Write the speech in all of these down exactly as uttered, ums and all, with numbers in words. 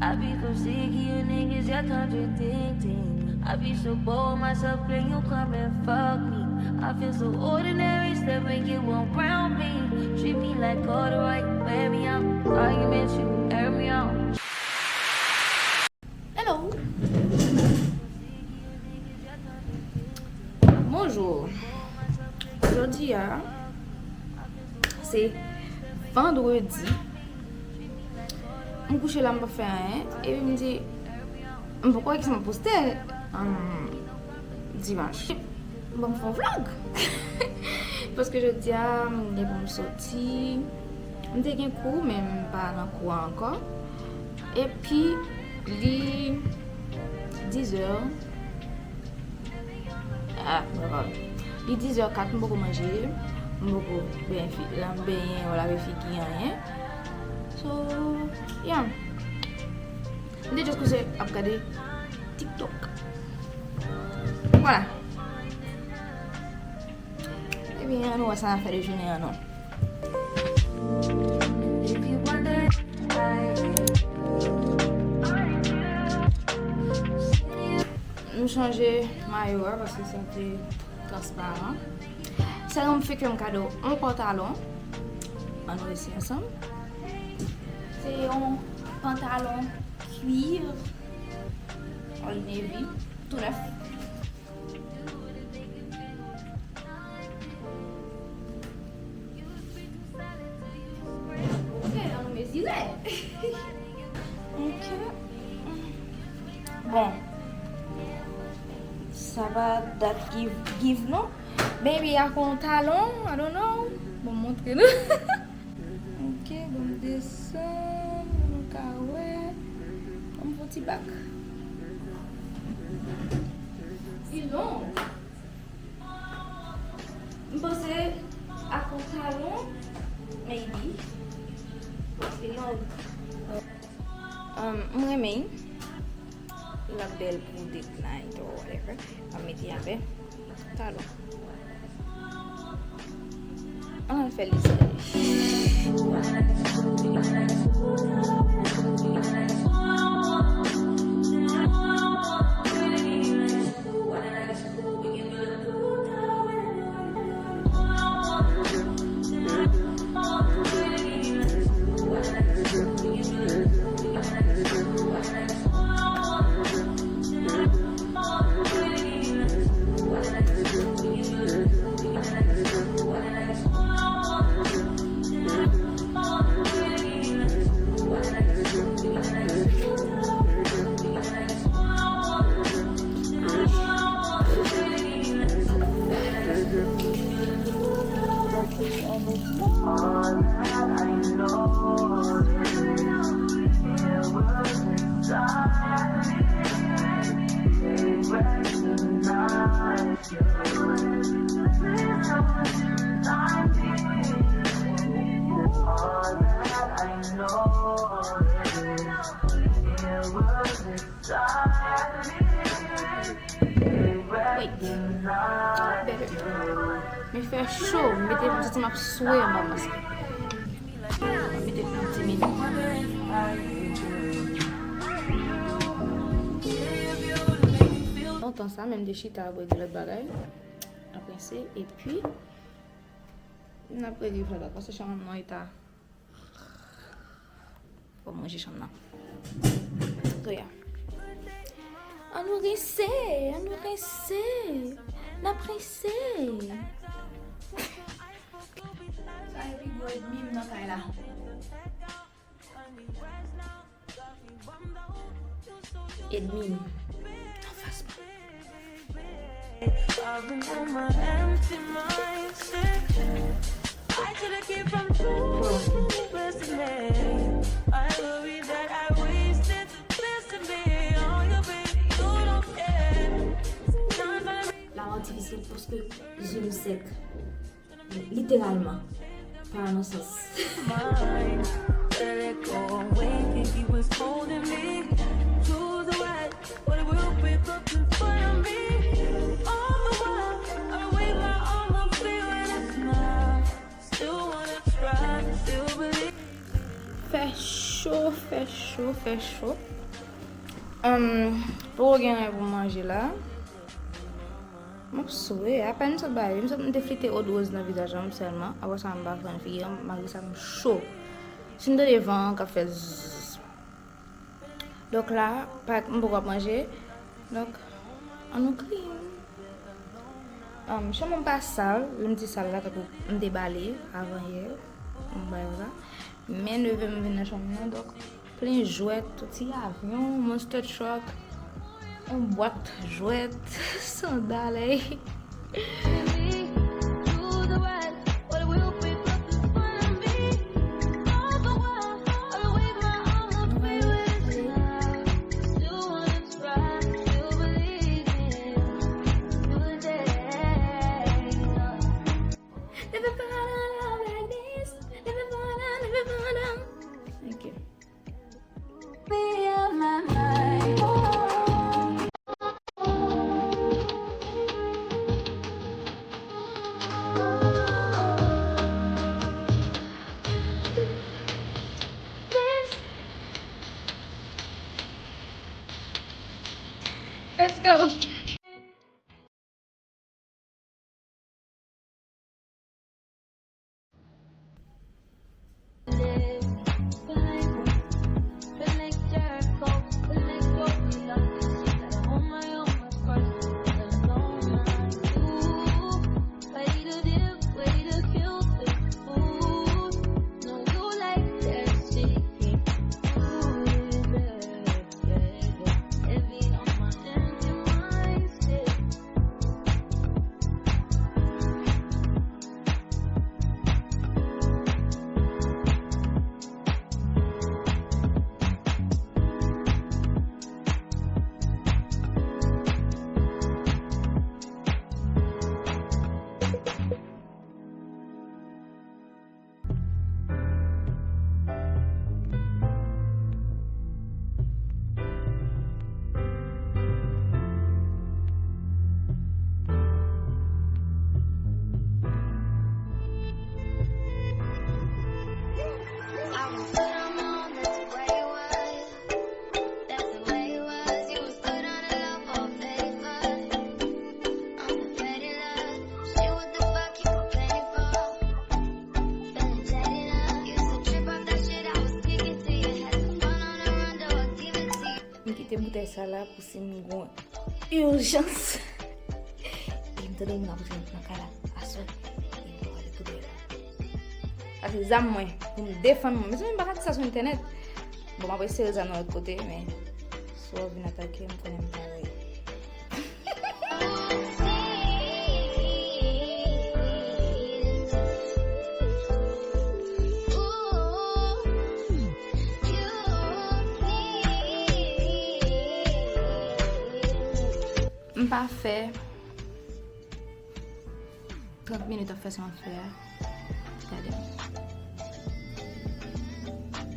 I be so sick of you niggas, you're contradicting. I be so bored myself, then you come and fuck me. I feel so ordinary, stepping you around me. Treat me like all the right, baby, I'm arguments, you air me out. Hello. Bonjou. Jodi a, se vandredi. M kouche la, m pa fè anyen. Epi m di, m poko wè kisa m ap poste, um, dimanch. Bon, m fè yon vlog. Paske jodi a, m gen pou m soti. M te gen kou, men m pa nan kou a ankò. Epi, li dizè. Ah, m pa pale. Li dizè kat, m poko manje. M poko benyen fi-, la, m benyen, w lave figi, anyen. So, yeah. M te just kouche ap gade TikTok. Vwala. Ebyen, ann wè sa n ap fè de jounen an, non. M chanje mayo a paske sa te transparan. Sè m fè m kado yon pantalon. Ann wè si ansanm. Se yon pantalon cuir, Old Navy, tou nèf. Ok, ann mezire. Ok. Bon. Sa pa dat give, give non. Maybe ak yon talon, I don't know. Bon, montre nou. Ok, bon, m desann, nou ka wè. Ban m fè yon ti bak. Li long. M panse ak yon talon, maybe. Li long. Um, m renmen l. L ap bèl pou date night or whatever. M ap mete avè talon. Ann al fè listay. Wait. Better. Men fè cho, m mete, m santi m ap swe anba mask la. M mete pou ti minit. Lontan sa, men m te chita ap regle lòt bagay. Apre se, epi, n ap regle vlog la, paske chanm nan eta. Bon, manje chanm nan. So, yeah. Ann nou rense, ann nou rense. N ap rense. Sa e pi gwo ènmi m nan kay la. Ènmi m anfas mwen. Lamanti piske paske je m sèk. Literalman, pa nan sans. Fè cho, fè Cho, fè cho. Ahn, poko gen anyen pou manje la. M ap swe, apèn m sot bay, m sot, m te flite Aude Rose nan vizaj an sèlman. Apre sa, m pa fè figi an, malgre sa, m cho. Si m tande van an k ap fè zzz. Donk la, pa, m poko ap manje. Donk, ann nou clean. Um, chanm mwen pa sal, lè m di sal la, tankou m te bale avan yè, yon bagay konsa. Men neve m vin nan chanm nan, donk, plen jwèt, yon ti avyon, monster truck, yon bwat jwèt, sandal, ey. Never found a love like this. Never found a, never found a. Thank you. Be on my mind. Let's go. M kite boutèy sa la pou si m gon ijans. E m tande moun ap rantre nan kay la aswè. E m pral ale tou dèyè la. Sa se zam mwen pou m defann mwen. Mezanmi, m pa ka di sa sou entènèt. Bon, m ap eseye zam nan lòt kote, men si w ap vin atake m, konnen m pare. M pa fè trant minit ap fè sa m ap fè a. Gade m.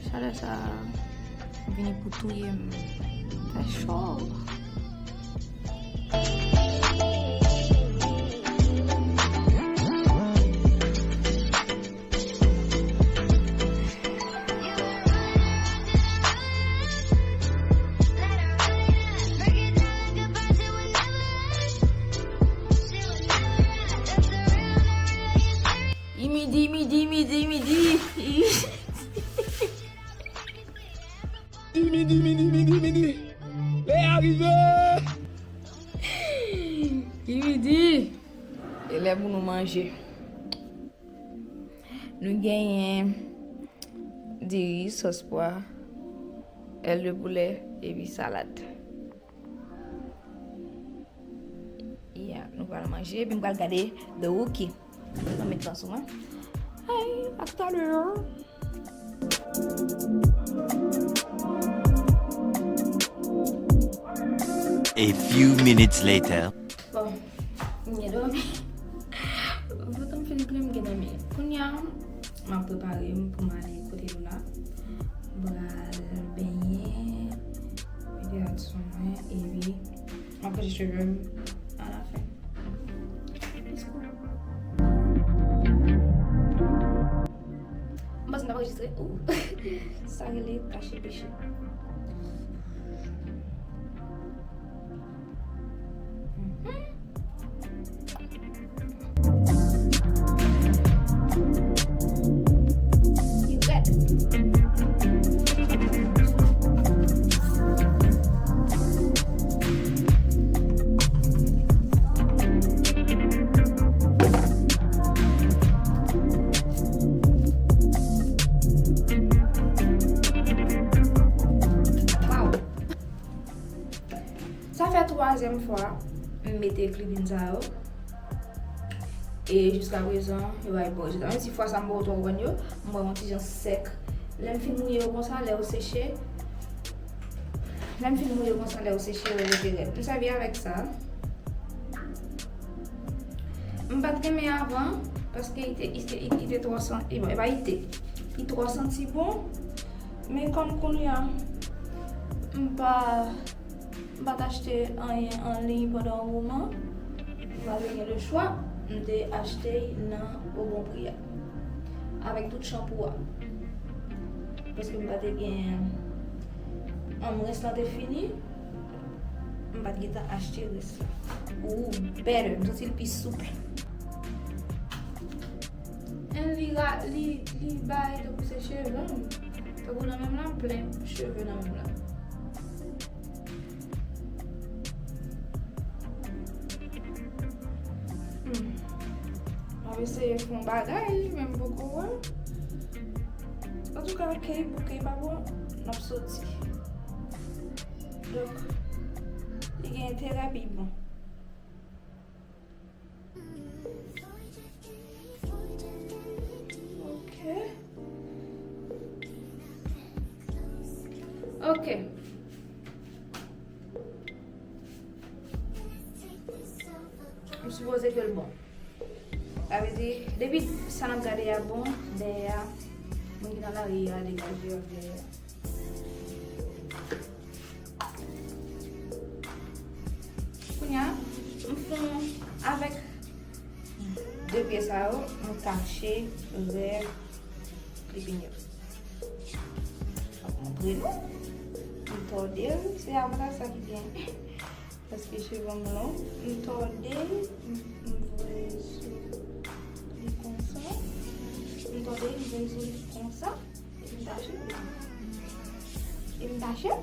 Chalè sa vini pou touye m. Fè cho. I midi, midi, midi, midi. I midi, midi, midi, midi. Lè a rive. I midi. E lè pou nou manje. Nou genyen diri, sòs pwa, èl de poulè, epi salad. Yeah, nou pral manje, epi m pral gade The Rookie. Mwen met sa sou mwen. Hey, a talè. A few minutes later. Bon, m gen dòmi. Vant m fin plen, m gen dòmi. Kounye a, m ap prepare m pou m ale kote Luna. M pral benyen, mete rad sou mwen, epi m ap pwese cheve m alafen. Let's go. M panse m t ap anrejistre. Ooh. Sa rele kache peche. Mhm. You got it. Wow. Sa fè twazyèm fwa m mete clip-in sa yo. E jiskaprezan, yo bay bò rezilta. Menm si fwa sa m poko twò konprann yo, m wè yon ti jan sèk. Lè m fin mouye yo konsa, lè yo seche, lè m fin mouye yo konsa, lè yo seche, yo rete rèd. M sèvi avèk sa. M pa t renmen avan, paske li te, li te, li te twò san-, li, bon, e pa li te. Li twò santi bon, men kòm kounye a, m pa, m pa t achte anyen an liy pandan yon moman, m pa te gen le chwa, m te achte l nan Au Bon Prix a. Avèk tout chanpou a. Paske m pa te gen, an, rès lan te fini, m pa t gentan achte rès la. Ooh, better. M santi l pi souple. And li ra-, li, li bay tankou se cheve m. Tankou nan menm la, m plen cheve nan menm la. Hmm. M ap eseye fè yon bagay, men m poko wè. Antouka, ke li bon, ke li pa bon, n ap soti. Donk, li gen enterè pi bon. Ok. Ok. M sipoze ke l bon. Sa vle di, depi sa n ap gade a bon, dèyè a, moun ki nan lari a degaje yo dèyè. Kounye a, m fon avèk de pye sa yo, m kache rè clip-in yo. M ap montre nou. M tòde l, se avantaj sa ki gen. Paske cheve m long, m tòde, m, m voye sou li konsa. M tòde, m voye sou li konsa. Epi m tache. Epi m tache.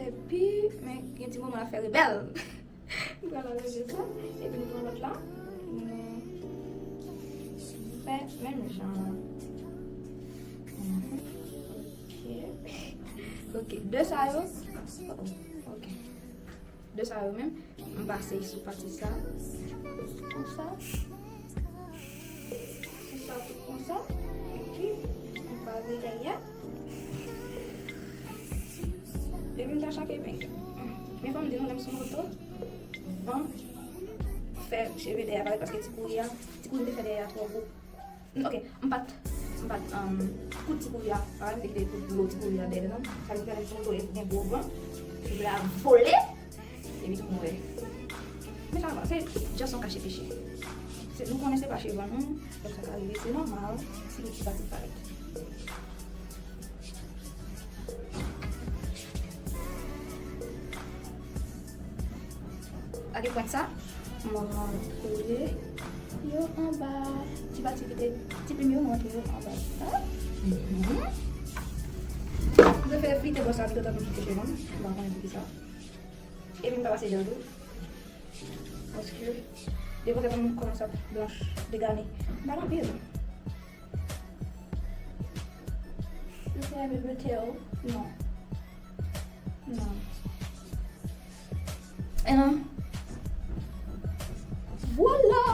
Epi, men gen ti moman l ap fè rebèl. M pral aranje sa. Epi nou pran lòt la. Nou fè menm jan an. Mhm. Ok. Ok. De sa yo. Oh, oh. Ok. De sa yo menm. M pase sou pati sa. Konsa. Konsa, tout konsa. Epi, m pase dèyè. Epi m ta chape epeng. Men fò m di nou, lè m sou moto, van fè cheve dèyè a parèt paske ti kouri a, ti kouri m te fè dèyè a twò gwo. Ok, m pa t, m pa t, um, koud ti kouri a, pa m te kite koud gwo ti kouri a dèyè, non. Sa vin fè lè m sou moto e gen gwo van, cheve a vole, epi tout moun wè. Men sa va, se just yon kache peche. Se, nou konnen se pa cheve nou, donk sa ka rive, se nòmal si li ti pati parèt. Gade pwent sa. Mwen kole yo anba. Ti pati ki te, ti plim yo, mwen kole yo anba sa. Mhm. Mwen prefere flite bò sa pito tankou flite cheve m. Mwen pa konnen poukisa. Epi m pa pase dlo tou. Paske depi sa m kòmanse ap blanch, degane. M pa anpil. Ou fè mil bete ou? Non. Non. E non. Vwala!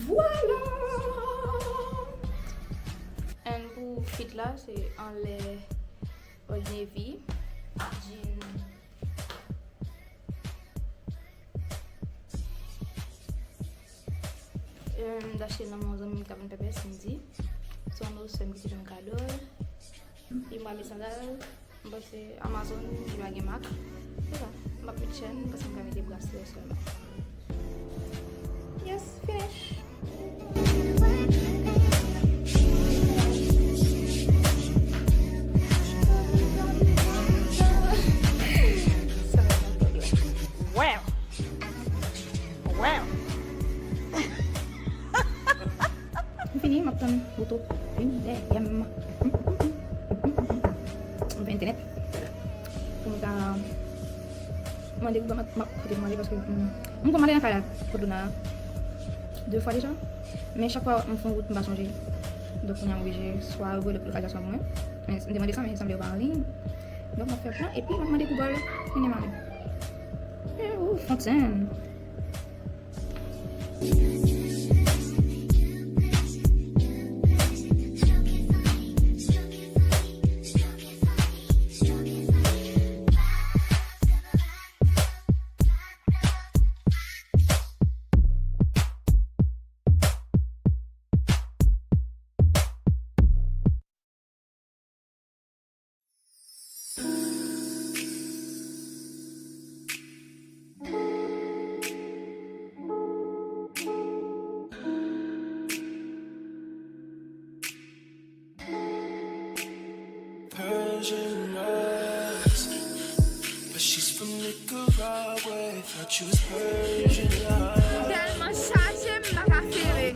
Vwala! And pou fit la, se anlè Old Navy, jean. Euh, m t achte l nan men yon zanmi m k ap vann pèpè, Cindy. Se yon nòs sè m ki te jwenn kado l. Li mwen met sandal. M panse Amazon, li pa gen mak. Se sa. M ap met chèn, m panse m ka mete braslè sèlman. Yes, finish. Fini, m ap tann Boutou vin dèyè m. M fè entènèt pou m ka mande Google Map kote pou m ale, paske m, m konn ale nan kay la kot Luna de fwa deja, men chak fwa m fè yon wout m pa sonje. Donk kounye a m oblije swa rele lokalizasyon pou mwen. Men m te mande sa, men sanble yo pa anliy. Donk m ap fè plan epi m ap mande Google mennen m ale. Eh, ou fontenn. Persian eyes, but she's from Nicaragua. Thought you was Persian eyes. Tèlman chaje m pa ka sere.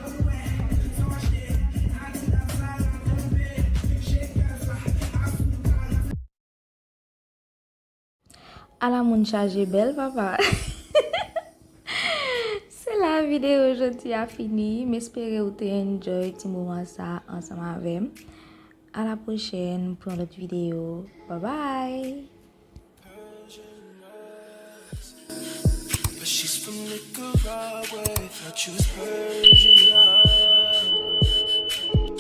Ala moun chaje bèl, papa. Se la videyo jodi a fini. M espere ou te enjoy ti moman sa ansanm avè m. A la pwochèn pou yon lòt videyo. Bye bye! But she's from Nicaragua, thought you was Persian.